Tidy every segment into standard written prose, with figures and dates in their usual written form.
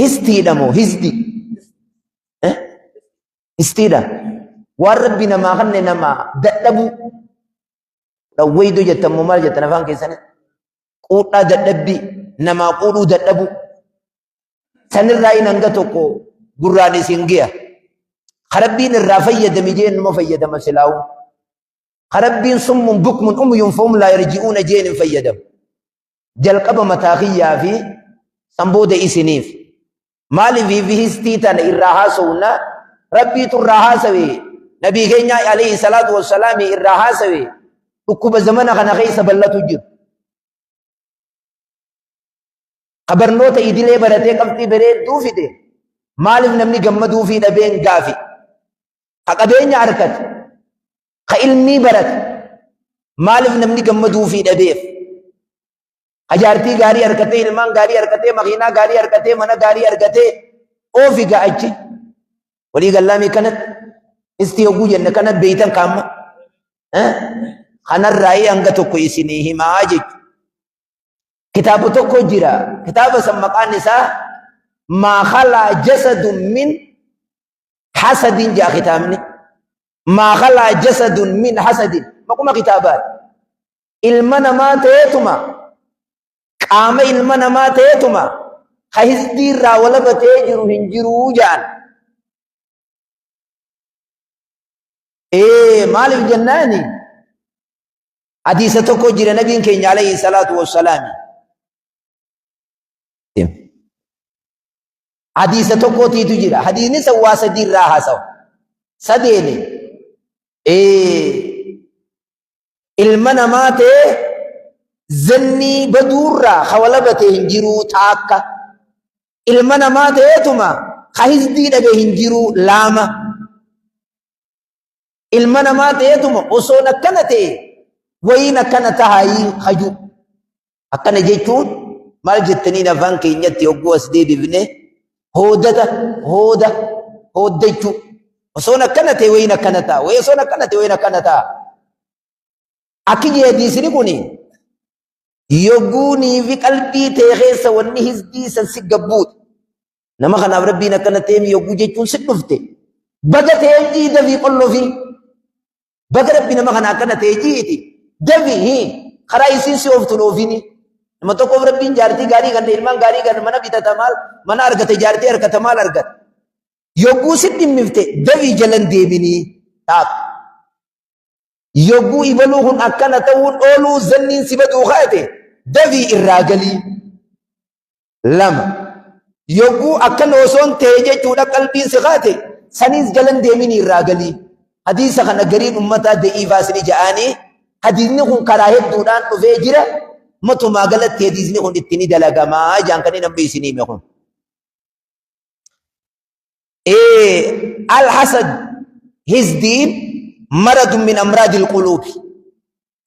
Histiidha moo hisdi? Eh? Histiidha. Waan rabbi namaa kanne namaa dadhabuu. Dhawweeydu jettan moo maal jettan afaan keessanii? Quudhaa dadhabbii namaa quudhuu dadhabuu. Sanirraa hin hanga tokko gurraan isin giya. Ka rabbiin irraa fayyadami jeen numa fayyadama silaa'uu. Ka rabbiin summun bukmun umyun fahum laa yarji'uuna jeen hin fayyadamu. Jalqaba mataa kiyyaa fi san booda isiniif. Maaliif fi histii tana irraa haasawna rabbiitu irraa haasawe nabii keenya alayhi salaatu wassalaami irraa haasawe dhukkuba zamana kana keessa bal'atu jiru. Ka barnoota idilee baratee qabxii bareedduu fide maaliif namni gammaduu fi dhabeen gaafi. Ka qabeenya argate ka ilmii barate maaliif namni gammaduu fi dhabeef. Ka jaartii gaarii argatee ilmaan gaarii argatee makiinaa gaarii argatee mana gaarii argatee oofi ga'achi. Walii gallaamii kanatti isti yogguu jenne kana beeytan kaamma. Kanarraayii hanga tokko isinii himaa jechuudha. Kitaaba tokko jira. Kitaaba san maqaan isaa maa khalaa jasadun min hasadin jaa kitaabni. Maa khalaa jasadun min hasadin. Maquma kitaabaati. Ilma namaa ta'eetuma qaama ilma namaa ta'eetuma ka hisdii irraa walaba ta'ee jiru hin jiruu jaan. Ee maaliif jennaani? Hadiisa tokko jira nabiin keenya alayhi salaatu wassalaami. Hadiisa tokkootiitu jira. Hadiisni san waa sadii irraa haasawa. Sadeeni ilma namaa ta'ee zannii baduurraa ka walaba ta'e hin jiruu taakka. Ilma namaa ta'eetuma ka hisdii dhabe hin jiruu laama. Ilma namaa ta'eetuma osoon akkana ta'e wayiin akkana tahaayii haju. Akkana jechuun maal jettaniin afaan keenyatti yogguu as deebifne hoodata hooda hooddachuu. Osoon akkana ta'e wayiin akkana ta'a. Wayii osoon akkana ta'e wayiin akkana ta'a. Akki jee hadiisni kuni yogguunii fi qalbii ta'e keessa wanni hisdii san si gabbuute. Nama kanaaf rabbiin akkana ta'eem yogguu jechuun si dhufte. Baga ta'eem jii dafii qollofii. Baga rabbi nama kana akkana ta'e jiiti. Dafii hii karaa isiin si ooftu oofini. Nama tokkoof rabbiin jaartii gaarii kan ilmaan gaarii kan mana bitata maal mana argate jaartii argata maal argata. Yogguu si dhimmifte dafii jalan deeminii taatu. Yogguu ibaluu kun akkana ta'uun ooluu zanniin si baduu kaate dafii irraa galii. 2. Yogguu akkana osoon ta'e jechuudha qalbiin si kaate saniis jalan deeminii irraa galii. Hadiisa kana gariin ummataa da'iifaa sini ja'anii hadiisni kun karaa hedduudhaan dhufee jira. Matumaa galatti hadiisni kun itti ni dalagamaa jaan kan namni isinii hime kun. Al-hasad hizdiin maradun min amraadil quluubi.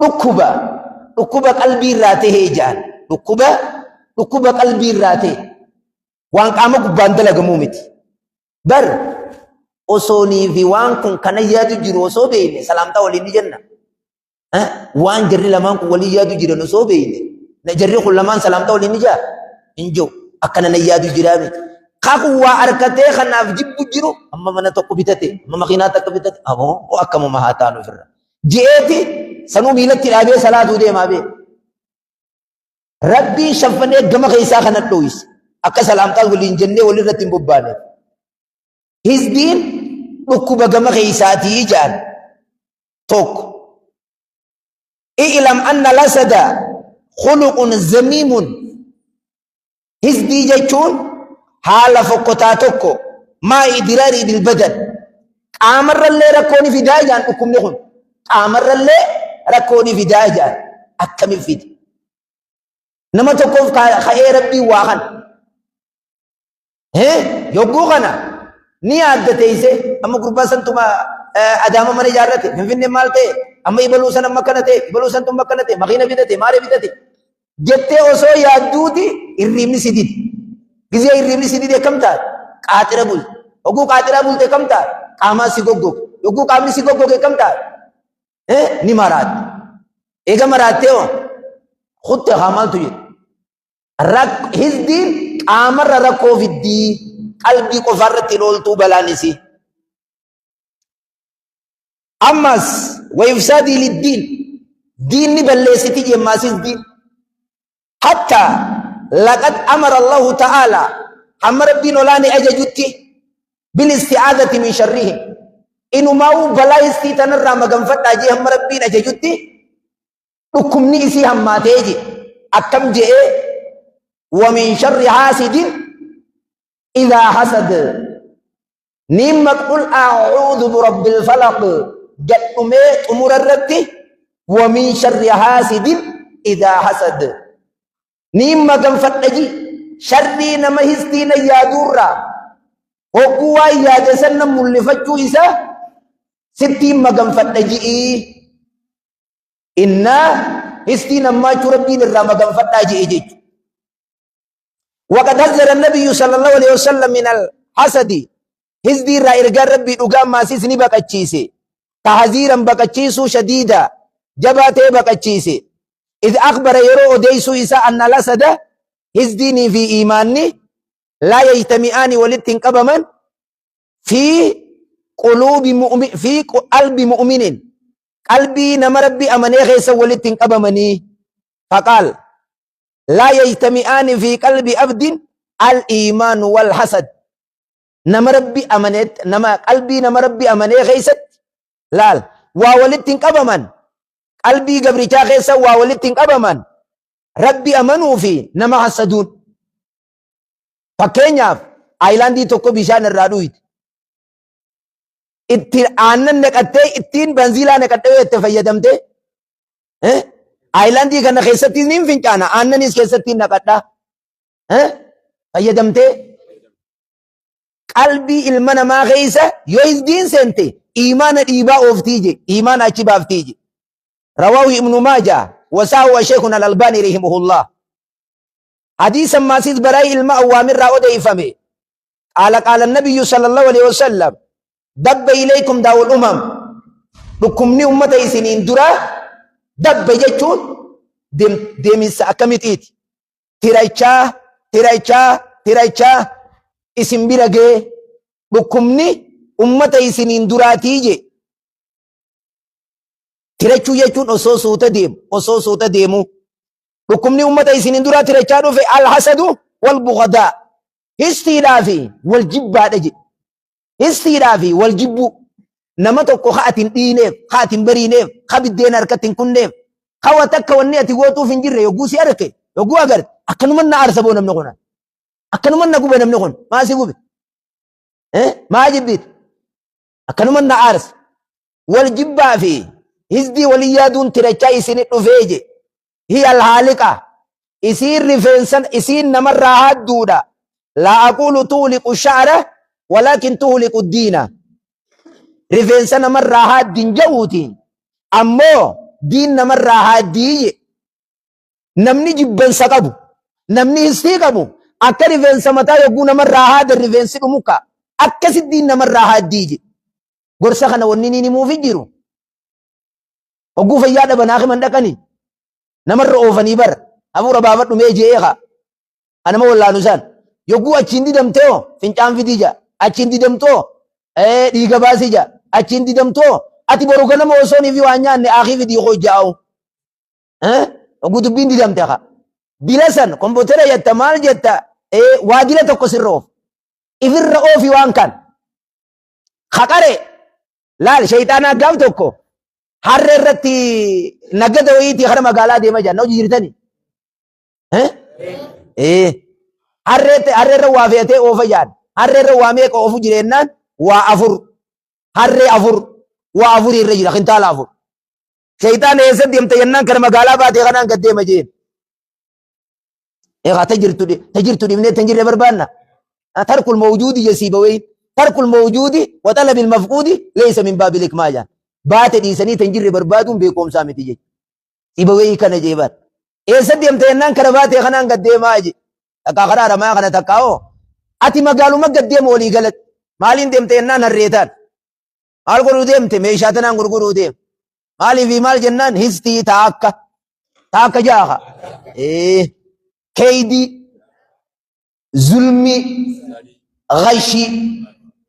Dhukkuba dhukkuba qalbii irraa tahee jaan dhukkuba dhukkuba qalbii irraa ta'e waan qaama gubbaan dalagamuu miti. Bar osoonii fi waan kun kana yaadu jiru osoo beekne salaamtaa waliin ni jenna. Waan jarri lamaan kun walii yaadu jiran osoo beekne na jarri kun lamaan salaamtaa waliin ni jaa hin jiru akkana na yaadu jiraa miti. Kakun waa harkatee kanaaf jibbu jiru amma mana tokko bitate amma makiinaa takka bitate amoo akkamuma haa taanu ofirra. Je'eeti sanuu miilatti dhaabee salaatuu deemaa bee. Rabbiin shaffanee gama keessaa kana dhooyse akka salaamtaa waliin jennee walirratti hin bobbaane. Hizbiin dhukkuba gama keessaatii ja'an. Tokko. I'lam anna lasada khuluqun zamiimun. Hizbii jechuun haala fokkotaa tokko maa idiraarii bilbadan. Qaamarrallee rakkoo ni fidaa jaan dhukkubni kun. Qaamarrallee rakkoo ni fidaa jaan akkamiin fida. Nama tokkoof ka'ee rabbiin waa kana. Yogguu kana ni yaadda teessee amma gurbaa santuma adaama mana ijaarrate finfinnee maal ta'e amma ibaluu san amma akkana ta'e ibaluu santuma akkana ta'e makiina bitate maaree bitate jettee osoo yaadduuti hirriibni si dide. Gizee hirriibni si dide kam taate? Qaaxira bulte. Yogguu qaaxira bulte kam taate? Qaamaan si goggoge. Yogguu qaamni si goggoge kam taate? Ni maraatte. Eega maraattee hoo? Kutte haa maaltu jedhe? Hizbiin Qaamarra rakkoo fiddii, qalbii qofaarratti hin ooltuu balaan isii. Ammas wa ifsaadii liddiin, diinni balleessiti jemmaasis diin. Hatta laqad amara Allahu ta'ala, hamma Rabbiin olaane ajajutti, bil isti'aadati min sharrihim, inumaa'uu balaa istii tanarraa maganfadhaa jee hamma Rabbiin ajajutti dhukkubni isii hammaatee je. Akkam je'ee? Wa min sharri haasidin idhaa hasad. Niimma qul a'uudhu birabbil falaq gadhumee xumura irratti wa min sharri haasidin idhaa hasad. Niin maganfadha ji sharrii nama histii na yaaduurraa, hogguu waan yaade san na mul'ifachuu isaa sittiin maganfadha ji'ii. Innaa histiin hammaachuu Rabbiin irraa maganfadhaa je'e jechuudha. وقد حذر النبي صلى الله عليه وسلم من الحسد، hisdii irraa ergaan Rabbii dhugaa maasis ni baqachiise. Tahziiran, baqachiisuu, shadiida, jabaa ta'e baqachiise. إذ أخبر, yeroo odeessuu isaa, أن الحسد, hisdiinii fi iimaanni, لا يجتمعان, walitti hin qabaman, في قلوب مؤمن، في قلب مؤمن, qalbii nama Rabbi amanee keessa walitti hin qabamanii. فقال: لا يجتمعان في قلب عبد الإيمان والحسد. Nama Rabbi amanee, nama qalbii nama Rabbi amanee keessatti laal waa walitti hin qabaman. Qalbii gabrichaa keessa waa walitti hin qabaman Rabbi amanuu fi nama hasaduun. Fakkeenyaaf, aayilaandii tokko bishaan irraa dhuyite, ittiin aannan naqattee, ittiin banziilaa naqattee, itti fayyadamtee, aayilaandii kana keessatti ni fincaana, aannanis keessatti naqadhaa, fayyadamtee. Qalbii ilma namaa keessa yoo hisdiin seente iimaana dhiibaa ooftii je, iimaana achi baaftii je. رواه ابن ماجه وصححه شيخنا الألباني رحمه الله. حديثا ماسيس براي ilma awwaamirraa odeeffame. قال قال النبي صلى الله عليه وسلم: دب إليكم داء الأمم, dhukkubni ummata isiniin dura. دب jechuun deeminsa akkamitiiti? Tirachaa, tirachaa, tirachaa isin bira gee dhukkubni ummata isiniin duraatii je. Tirachuu jechuun osoo suuta deemu, osoo suuta deemu. Dhukkubni ummata isiniin duraa tirachaa dhufe الحسد والبغضاء, histiidhaa fi wal jibbaadha jedhe. Histiidhaa fi wal jibbuu. Nama tokko ka ati hin dhiineef, ka ati hin bariineef, ka biddeen harkatti hin kunneef, ka wa takka wanni ati gootuuf hin jirre, yogguu si arke, yogguu agarte, akkanuma na aarsa boo namni kun, akkanuma na gube namni kun. Maa si gube? Maa jibbiit? Akkanuma na aarsa. Wal jibbaa fi hizdii walii yaaduun tirachaa isinit dhufee je. هي الحالقة, isiin rifeensan isiin namarraa haadduudha. لا أقول تحلق الشعر ولكن تحلق الدين. Rifeensa namarraa haaddin ja'uutiin ammoo diin namarraa haaddii. Namni jibbansa qabu, namni histii qabu, akka rifeensa mataa yogguu namarraa haadan rifeensi dhumuka, akkasi diin namarraa haaddii je. Gorsa kana wanni niin himuufi jiru, hogguu fayyaa dhabanaa himan dhaqanii namarra oofanii bara hafuura baafadhu mee je'ee kaa anama wallaanu isaan. Yogguu achiin didamtee hoo fincaan fidii jaa, achiin didamtoo dhiiga baasii jaa, achiin didamtoo ati boru ganama osoo fi waan nyaanne akii fidii koo jaa'u. Hogguu dubbiin didamte kaa dila san kompuutera jetta, maal jetta, waa dila tokko sirra oof, ifirra oofi. Waan kan haqare laal, shayxaanaa gaaf tokko harree irratti nagada wayiitii kara magaalaa deema jaan. Hojii jirtanii? Harree harree irra waa fe'atee oofa jaan. Harree irra waa meeqa oofu jireennaan, waa afur, harree afur, waa afurii irra jira, kintaala afur. Shayxaan eessa deemta jennaan, kana magaalaa baatee kanaan gad deema jeen. Egaa ta jirtu, ta jirtu dhibnee tan jirre barbaanna. ترك الموجود yasiiba wayin ترك الموجود وطلب المفقود ليس من باب الحكمة jaan. Baate dhiisanii tan jirre barbaaduun beekumsaa miti jechuudha. Siibawayii kana jeeban. Eessa deemta jennaan, kana baatee kanaan gad deemaa je. Takkaa karaa Haramaa kana, takkaa hoo. Ati magaaluma gad deema walii galatti. Maaliin deemta jennaan, harreetaan. Maal godhuu deemte? Meeshaa tanaan gurguruu deema. Maaliif maal jennaan, histii taakka. Taakka jaaka. Keeydii. Zulmii, ghashii.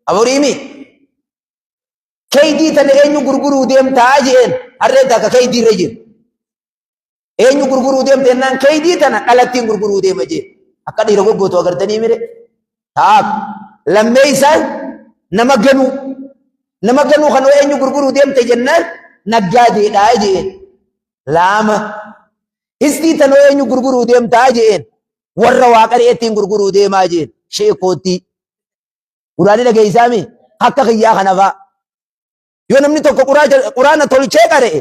Afuriimi. Keeydii tana eenyu gurguruu deemtaa jeen harreen takka keeydii irra jira. Eenyu gurguruu deemte jennaan keeydii tana dhalattiin gurguruu deema jeen. Akka dhiira goggootu agartanii mire. Taak lammeessaan nama ganuu. Nama ganuu kan eenyu gurguruu deemte jennaan naggaadeedhaa jeen. Laama. Histii tana eenyu gurguruu deemtaa jeen. Warra waaqareettiin gurguruu deemaa jeen. Sheekoottii. Quraani dhageeysaami akka kiyyaa kana faa. Yoo namni tokko quraana tolchee qara'e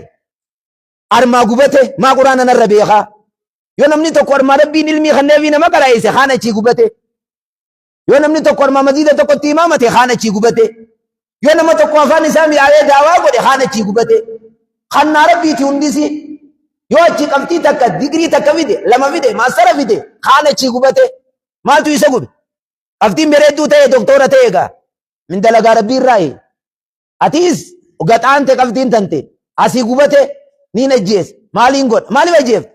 armaa gubate maa quraana narra beekaa. Yoo namni tokko armaa rabbiin ilmii kanneefii nama qara'eesse kaan achii gubate. Yoo namni tokko armaa masiida tokkotti imaamate kaan achii gubate. Yoo nama tokko afaan isaa mi'aawee daawaa godhe kaan achii gubate. Kannaa rabbiiti hundisi. Yoo achii qabxii takka digirii takka fide lama fide maastara fide kaan achii gubate. Maaltu isa gube? Qabxiin bareedduu ta'e doktora ta'e egaa min dalagaa rabbii irraayi. Atiis gaxaante qabxiin tante asii gubate niin ajjeese maaliin godha maaliif ajjeefta?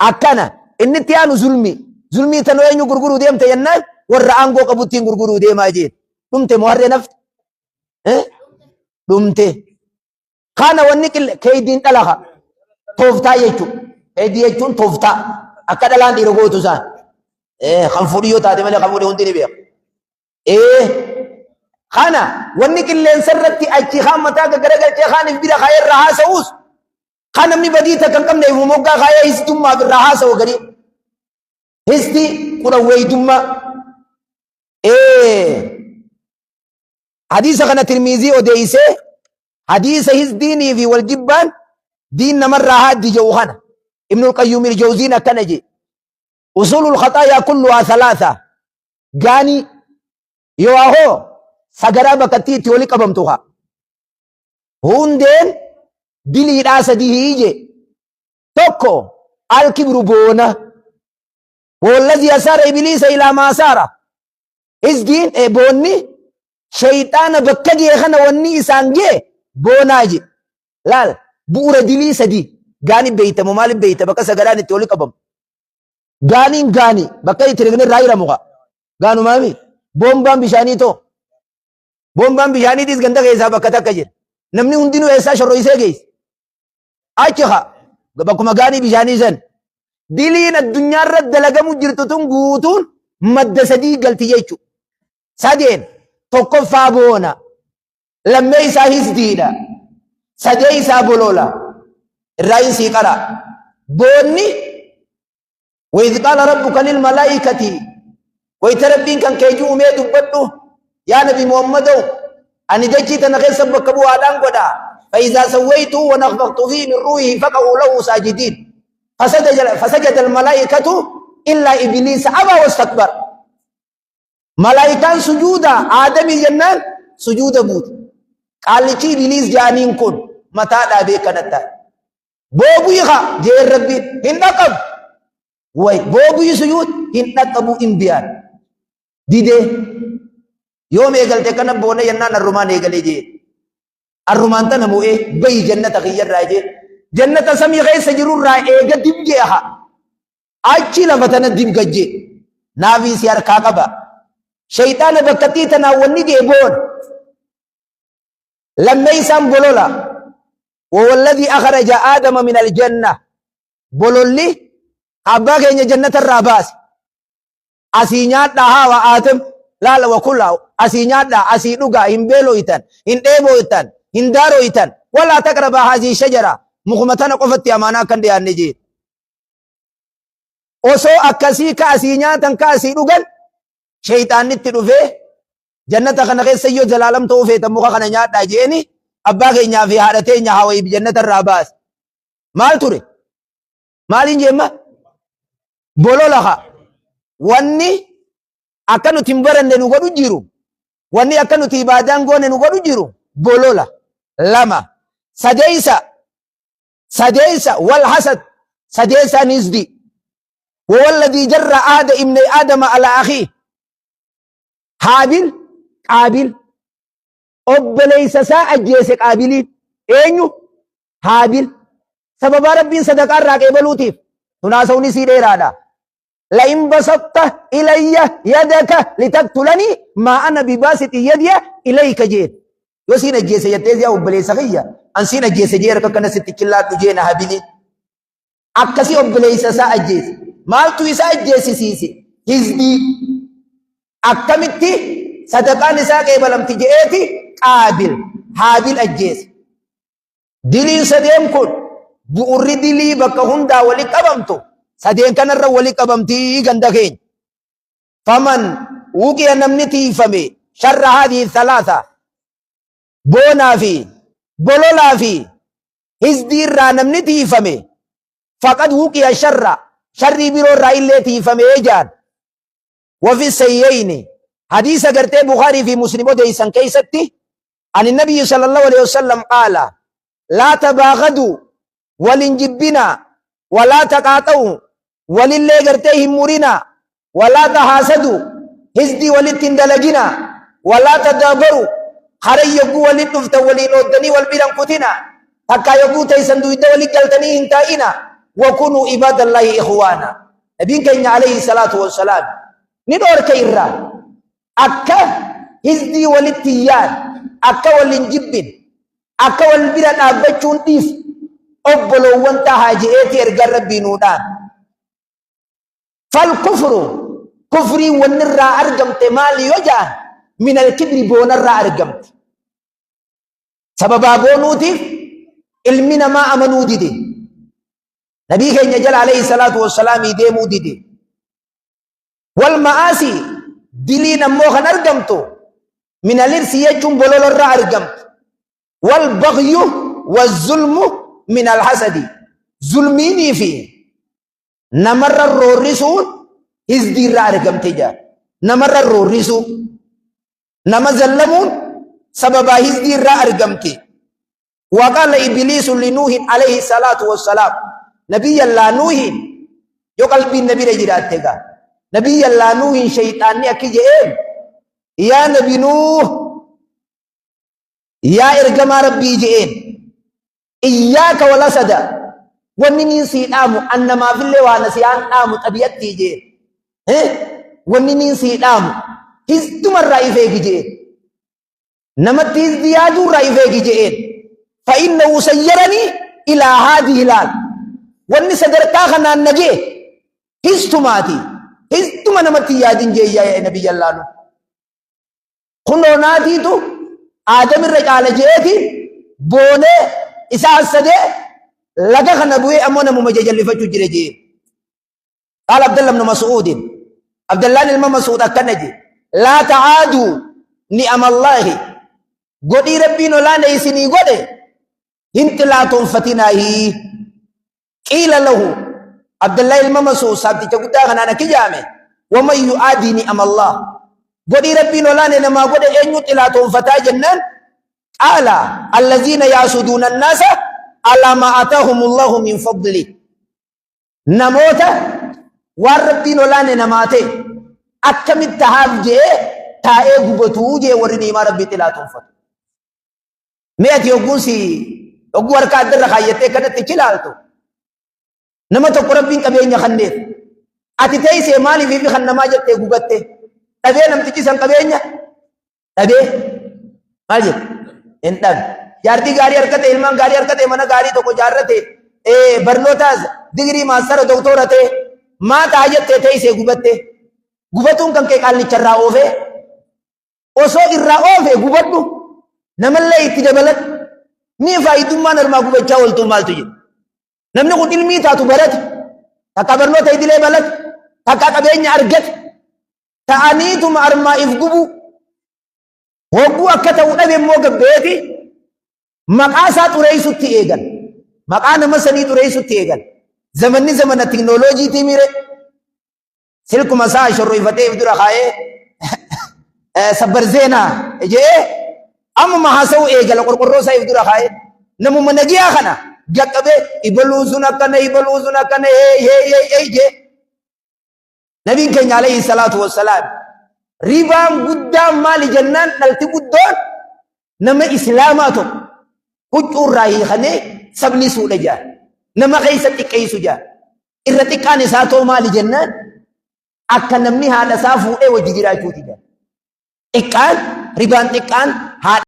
Akkana inni itti aanu zulmii zulmii tanoo eenyu gurguruu deemte jennaan warra aangoo qabuttiin gurguruu deemaa jeen dhumte moo harree nafte dhumte. Kana wanni qille keeydiin dhala tooftaa jechuudha. Keeydii jechuun tooftaa akka dhalaan dhiira gootu isaan. Kan fuudhi yoo taate malee kan fuudhe hundi ni beeka. Kana wanni qilleensa irratti achi kaan mataa gaggaragalchee kaaniif bira kaayee irraa haasa'us kan namni badii takka hin qabne ifuma moggaa kaayee histummaaf irraa haasa'u garii. Histi kudha weeydummaa. Hadiisa kana Tirmiizii odeeysee hadiisa hisdiinii fi wal jibbaan diin namarraa haaddi jedhu kana Ibnul Qayyuum il-Jawziin akkana jedhe. Usuulul khaxaayaa kulluhaa salaasa gaanii yoo hoo sagaraa bakkattii itti wali qabamtu haa. Hundeen diliidhaa sadii je tokko alkibru boona wallazii asaara ibiliisa ilaa maasaara Hizdiin boonni sheyxaana bakka gee kana wanni isaan gee boonaa je. Laal bu'ura dilii sadii gaani beeyta moo maaliif beeyta bakka sagalaan itti wali qabamu. Gaaniin gaani bakka itti rigne irraa hiramu kaa. Gaanumaami boombaan bishaanii too. Boombaan bishaaniitis ganda keessaa bakka takka jira. Namni hundinuu eessaa shorroysee geesse. Achi haa bakkuma gaanii bishaanii san. Diliin addunyaarra dalagamu jirtu tun guutuun madda sadii galti jechuudha. Sadeen tokkoffaa boona. Lammee isaa hisdiidha. Sadee isaa bolola. Irraa hin sii qara. Boonni وإذ قال ربك للملائكة ويت ربين كان كيجو أمي دبدو يا نبي محمد أني دجي تنخي سبك أبو آدم قدا فإذا سويته ونفخت فيه من روحه فقعوا له ساجدين فسجد الملائكة إلا إبليس أبى واستكبر ملائكان سجودا آدمي جنان سجودا بود قال لي إبليس جانين كن متى دابي كنتا Boobuyi haa jeen rabbiin hin dhaqqabu. Way boobuyi sujuud hin dhaqqabu hin biyaan. Didee yoom eegalte kana boona jennaan arrumaan eegalee jeen. Arrumaan tana mo'ee bayi jannata kiyyarraa jeen. Jannata samii keessa jirurraa eega dib jee haa. Achi lafa tana dib gajjee. Naafii si harkaa qaba. Shayxaana bakkattii tanaan wanni gee boona. Lammeeysaan bolola. Wawalladii akhraja Aadama min aljanna. Bololli abbaa keenya jannata irraa baase. Asii nyaadhaa haawa Aadam laala wa kulaa asii nyaadhaa asii dhugaa hin beelooytan hin dheebooytan hin daarooytan walaa taqrabaa haazii shajara mukuma tana qofatti amaanaa akkan dhiyaanne jee. Osoo akkasii ka asii nyaatan ka asii dhugan sheyxaanni itti dhufee Jannata kana keessa yoo zalaalam ta'uu feetan muka kana nyaadhaa jeeni abbaa keenyaa fi haadha teenya hawaii jannata irraa baase. Maal ture? Maaliin jeemma? Bolola haa. Wanni akka nuti hin baranne nu godhu jiru. Wanni akka nuti ibaadaan goone nu godhu jiru bolola. Lama. Sadeessa. Sadeessa wal hasad. Sadeessaan hisdi. Wawalladii jarra aada ibne aadama ala akii. Haabil Qaabil obboleessa isaa ajjeese Qaabiliin eenyu Haabil sababaa Rabbiin sadaqaa irraa qeebaluutiif tun haasawni isii dheeraadha. لئن بسطت إلي يدك لتقتلني ما أنا بباسط يدي إليك جين. Yoo siin ajjeese jettee si'a obboleessa kiyya an siin ajjeese jee harka kana sitti killaadhu jee na habili. Akkasii obboleessa isaa ajjeese. Maaltu isa ajjeesisiise? Hizbii. Akkamitti sadaqaan isaa qeebalamti je'eeti Qaabil Haabil ajjeese. Diliin sadeen kun bu'urri dilii bakka hundaa wali qabamtu sadeen kanarra wali qabamtii ganda keenya. Faman wuqiya namni tiifame sharra haadhihi thalaatha boonaa fi bololaa fi hizdii irraa namni tiifame faqad wuqiya sharra sharrii biroo irraa illee tiifame jaan. Wafi sayyeyni hadiisa gartee Bukhaarii fi Muslim odeessan keessatti عن النبي صلى الله عليه وسلم قال لا تباغضوا ولن جبنا ولا تقاطعوا ولله غرتي همورنا ولا تحاسدوا هزدي ولتن دلجنا ولا تدابروا خري يقو ولن دفت ولين ودني والبلان كتنا تكا يقو تيسن دويد ولي قلتني انتائنا وكونوا عباد الله إخوانا. نبي كين عليه الصلاة والسلام ندور كيرا أكا هزدي ولتيان akka waliin jibbin akka wal bira dhaabbachuun dhiif obboloowwan tahaa je'eeti ergaan rabbii nuudhaan. Fal kufru kufriin wanni irraa argamte maali yoo ja'an min alkibri boonarraa argamte. Sababaa boonuutiif ilmi namaa amanuu dide. Nabii keenya jala alayhi salaatu wassalaamii deemuu dide. Wal ma'aasii diliin ammoo kan argamtu min alirsi jechuun bolola irraa argamtu. Wal baghyu waz-zulmu min alhasadi. Zulmiinii fi namarra roorrisuun hizdii irraa argamte jaa. Namarra roorrisuu nama zallamuun sababaa hizdii irraa argamte. وقال إبليس لنوح عليه الصلاة والسلام نبي الله نوح yoo qalbiin nabi irra jiraatte egaa نبي الله نوح shayxaanni akki je'een yaa nabi Nuuh yaa ergamaa rabbii je'een إياك والحسد wanni niin sii dhaamu an namaafillee waa nasiyaan dhaamu xabiyattii je'een wanni niin sii dhaamu hizdumarraa if eegi je'een namatti hizdi yaaduurraa if eegi je'een فإنه صيرني إلى هذه الحال wanni sadarkaa kanaan nagee hiztumaati hiztuma namatti yaadin jee yaa نبي الله Nuuh kunoo naatiitu aadamirra caala je'eeti boonee isa hassadee laga kana bu'ee ammoo namuma jajallifachuu jire jee. قال عبد الله بن مسعود عبد الله ilma Mas'uud akkana jee لا تعادوا نعم الله godhii rabbiin olaana isinii godhe hin xilaatoonfatinaahi. قيل له عبد الله ilma Mas'uud saabticha guddaa kanaan akki jaame ومن يعادي نعم الله godhii rabbiin olaane namaa godhe eenyu xilaatoonfataa jennaan قال الذين يحسدون الناس على ما آتاهم الله من فضله namoota waan rabbiin olaane namaa ta'e akkamitti tahaaf jee taa'ee gubatuu jee warri ni'imaa rabbii xilaatoonfatu. Mee ati hogguun si hogguu harka addarra kaayyattee kanatti ichi ilaaltu nama tokko rabbiin qabeenya kanneef ati teessee maaliif ifi kan namaa jettee gubatte dhabee namtichi san qabeenya dhabee maal jette hin dhabe jaartii gaarii harkate ilmaan gaarii harkate mana gaarii tokko jaarrate barnootaas digirii maastara doktora ta'e maa ta'a jettee teessee gubatte gubatuun kan kee qaallicharraa oofee osoo irraa oofee gubadhu namallee itti dabaladhu ni faayidummaan harmaa gubachaa ooltuu maaltu jedhu namni kun ilmii taatu barate takka barnoota idilee balate takka qabeenya argate ta'aniituma armaa if gubu hogguu akka ta'u dhabe immoo gabbeeti maqaa isaa xureessutti eegan maqaa nama sanii xureessutti eegan zamanni zamana tiknooloojiitii mire silkuma isaa shorroifatee if dura kaa'ee sabbar zeenaa jedhee ammuma haasa'uu eegala qorqorroo isaa if dura kaa'ee namuma nagiyaa kana gaqqabee ibaluu sun akkana ibaluu sun akkana hee hee hee hee jee. Nabiin keenya عليه الصلاة والسلام ribaan guddaan maali jennaan dhalti guddoon nama islaamaa tokko huccuu irraa hiikanii sabni suudha jaa nama keessa xiqqeessu jaa irra xiqqaan isaa too maali jennaan Akka namni haadha isaa fuudhee wajji jiraachuuti jedha. Xiqqaan, ribaan xiqqaan haadha.